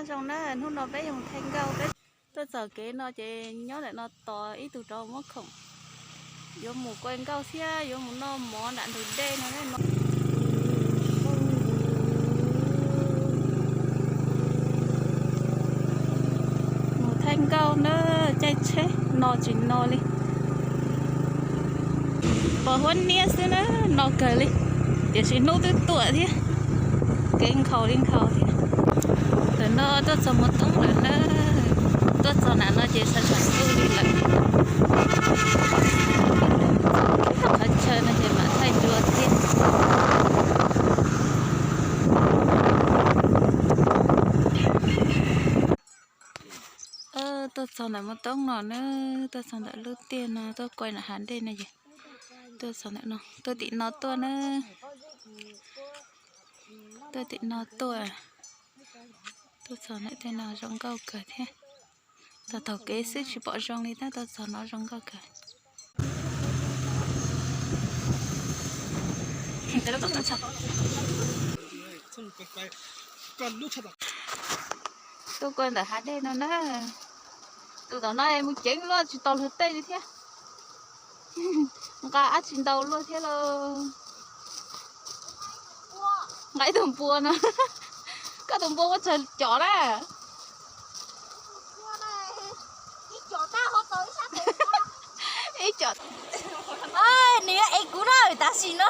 Zoo na, hnub no peb yuav mus thaij nkauj, peb tuaj txog kev no ces nyob ntawm no tos ib tug rov muab khoom. Yuav mus kuaj nkauj thiab yuav mus noj mov nram ntug dej no no. Mus thaij nkauj na, caij tsheb no tsis no li. Pos huab niab xwb na, no kawg li. Tiam sis hnub twb tuaj thiab, kev nkhaus li nkhaus thiab. Ntawm no tuaj txog Muas Toob lawm na, tuaj txog nram no ces sawv tsees ntuj li lawm. Qhov chaw no ces mam thaij dua thiab. Tuaj txog ntawm Muas Toob no na, tuaj txog ntawm lub tiaj no, tuaj kuaj ntawm hav dej no ces tuaj txog ntawm no, tuaj tim no tuaj na, tuaj tim no tuaj, tuaj txog ntawm tej no zoo nkauj kawg thiab. Txog taug kev xwb tsis pom zoo li tab tuaj txog no zoo nkauj kawg. Tuaj kuaj ntawm hav dej no na. Tus tom no mus ceev luaj tsis tau luag tej li thiab. Nqa dab tsi ntau luaj thiab lauj. Nqa ib tug npua no. Koj tus npua ua tsawg com na? Ib com. Nws yuav ev kuv na tam sim no.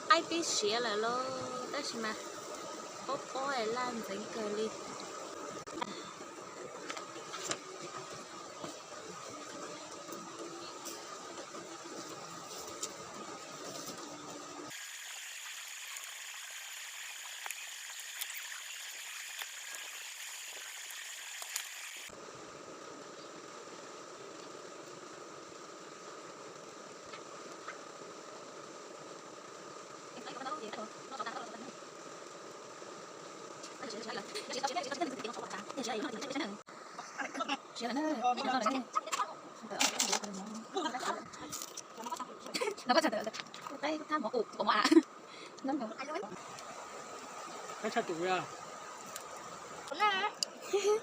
Qaib pib siav lawm lauj, tab sis mas pob pob es laj ntxeev kawg li.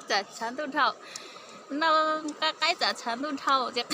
Txam tshav ntuj dhau, noj qaib txam tshav ntuj dhau ces